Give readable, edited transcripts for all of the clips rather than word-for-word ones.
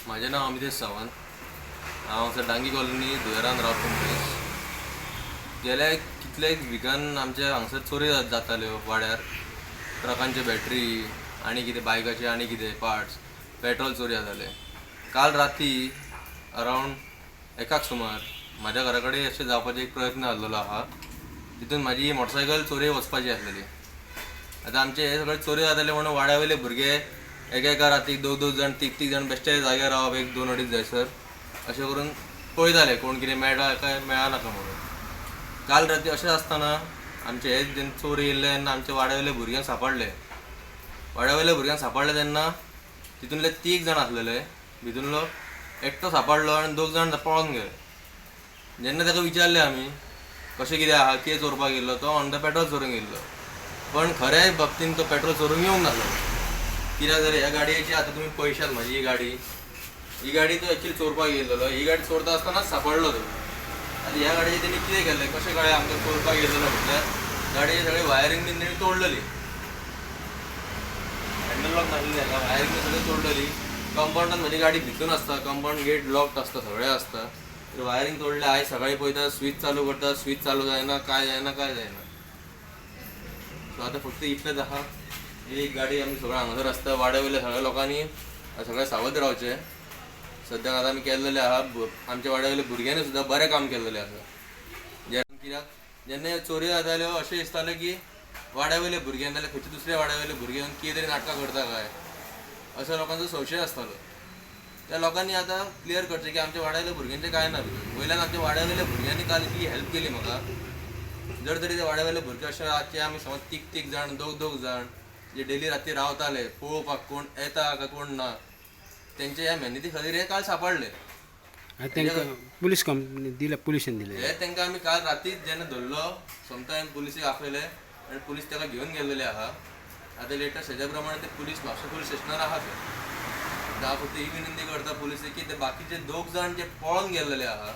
म्हाजें नांव अमितेश सावंत. हांव हांगसर डांगी कॉलनी दुयेरान रावपी मनीस. गेल्या कितले विकान आमच्या हांगसर चोरी जाताल्यो वाड्यार. ट्रकांचे बॅटरी आनी कितें, बायकाचे आनी कितें पार्ट्स, पेट्रोल चोरी जाताले. काल राती अरावंड एकाक सुमार म्हाज्या घरा कडेन अशें जावपाचो एक प्रयत्न जाल्लो आहा. तितून म्हाजी मोटरसायकल चोरयेक वचपाची आसलेली. आतां आमचे हे सगळे चोरी जाताले म्हणून वाड्या वयले भुरगे एका एका रातीक दोग दोग जाण, तीग तीग जाण बेश्टे जाग्यार रावप एक दोन अडीच जायसर, अशें करून पळयताले कोण कितें मेळटा काय मेळना म्हणून. काल राती अशें आसतना आमचे हे जेन्ना चोर येयल्ले तेन्ना आमच्या वाड्या वयले भुरग्यांक सांपडले. वाड्या वयल्या भुरग्यांक सांपडले तेन्ना तितूंतले तीग जाण आसलेले, भितूनलो एकटो सांपडलो आनी दोग जाण पळोन गेले. जेन्ना ताका विचारलें आमी कशें कितें आहा, कितें चोरपाक येयल्लो, तो म्हणटा पेट्रोल चोरूंक येयल्लो. पण खऱ्या बाबतीन तो पेट्रोल चोरूंक येवंक नासलो. कित्याक जाल्यार ह्या गाडयेची आतां तुमी पळयशात, म्हाजी ही गाडी, ही गाडी तो एक्चुअली चोरपाक येयल्लो. ही गाडी चोरता आसतनाच सांपडलो तो. आतां ह्या गाडयेचें तेणी कितें केलें, कशें कळ्ळें आमकां चोरपाक येयल्लो म्हटल्यार, गाडयेची सगळी वायरींग बीन तेणी तोडलेली. हँडल लॉक नासलेली हाका, वायरींग बीन सगळी तोडलेली. कंपाउंडान म्हजी गाडी भितून आसता, कंपाउंड गेट लॉक्ड आसता, सगळें आसता, तर वायरींग तोडलें. आयज सकाळीं पळयता, स्विच चालू करता, स्विच चालू जायना, काय जायना, काय जायना. सो आतां फक्त इतलेंच आहा, ही एक गाडी आमी सगळ्या हांगासर आसता. वाड्या वयल्या सगळ्या लोकांनी सगळें सावध रावचें. सद्याक आतां आमी केल्लेलें आहा. आमच्या वाड्या वयल्या भुरग्यांनी सुद्दां बरें काम केल्लेलें आसा. जे कित्याक जेन्ना चोरी जाताल्यो, अशें दिसतालें की वाड्या वयले भुरगे नाजाल्यार खंयच्या दुसऱ्या वाड्या वयले भुरगे येवन कितें तरी नाटकां करता काय, असो लोकांचो संशय आसतालो. त्या लोकांनी आतां क्लियर करचें की आमच्या वाड्या वयल्या भुरग्यांचें कांय ना भितून. वयल्यान आमच्या वाड्या वयल्या भुरग्यांनी काल इतली हेल्प केली म्हाका. जर तरी ते वाड्या वयले भुरगे अशे रातचे आमी समज तीग तीग जाण, दोग दोग जाण जे डेली राती रावताले पळोवपाक कोण येता काय कोण ना, तेंच्या ह्या मेहनती खातीर हे काल सापडले. आनी तांकां पुलीस कंप्लेन दिल्या, पुलिशेन दिले? हे तांकां आमी काल रातीच जेन्ना धरलो, सोमता पुलिसेक आपयले आनी पुलीस ताका घेवन गेल्लेले आहा. आतां लेटस्ट हेज्या प्रमाणे ते पुलीस म्हापशें पुलीस स्टेशनार आहा ते. आतां हांव फक्त ही विनंती करता पुलिसेक की ते बाकीचे दोग जाण जे पळोन गेल्लेले आहा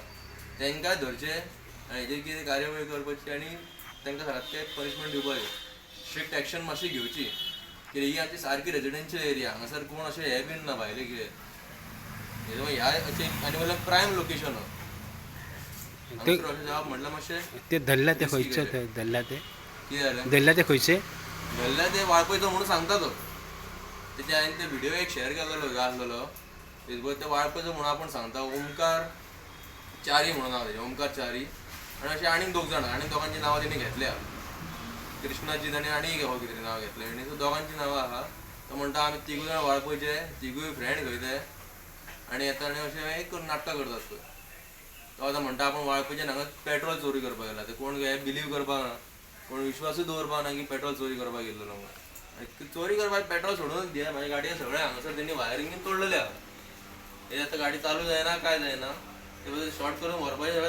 तांकांय धरचे आनी हेजेर कितें कार्यवाही करपाची आनी तांकां सारकें पनिशमेंट दिवपाची, स्ट्रिक्ट एक्शन मातशी घेवची. कित्याक ही आमची सारकी रेजिडेन्शियल एरिया, हांगासर कोण अशें हे बीन ना भायले कितें. ह्या अशें आनी वयल्यान प्रायम लोकेशन हांगासर. अशें जावप म्हटल्यार मातशें ते धरल्या ते risky खंयचे? केलें. ते धरल्या ते? कितें जालें? धरल्या ते खंयचे? धरल्या ते वाळपयचो म्हणून सांगता तो. तेचे हांवें ते व्हिडिओ एक शेअर केलेलो आसलेलो फेसबूक. ते वाळपयचो म्हणून आपूण सांगता. ओमकार च्यारी म्हणून नांव तेजें, ओमकार च्यारी. आनी अशें आनीक दोग जाणां, आनी दोगांची नांवां तेणी घेतल्या, कृष्णाजीत आनी आनी एक कितें तरी नांव घेतलें. आनी सो दोगांची नांवां आहा. तो म्हणटा आमी तिगूय जाण वाळपयचे, तिगूय फ्रेंड खंय ते, आनी येता आनी अशें एक नाटकां करतात पळय. तो आतां म्हणटा आपूण वाळपयच्यान हांगा पेट्रोल चोरी करपाक गेला. ते कोण हे बिलीव करपाक ना, कोण विश्वासूय दवरपाक ना की पेट्रोल चोरी करपाक गेल्लो म्हणून. आनी चोरी करपाक पेट्रोल सोडूनच दिया, म्हाज्या गाडये सगळें हांगासर तेणी वायरींग बीन तोडलेलें आहा. हे आतां गाडी चालू जायना, काय जायना. ते शॉर्ट करून व्हरपाचें सगळें.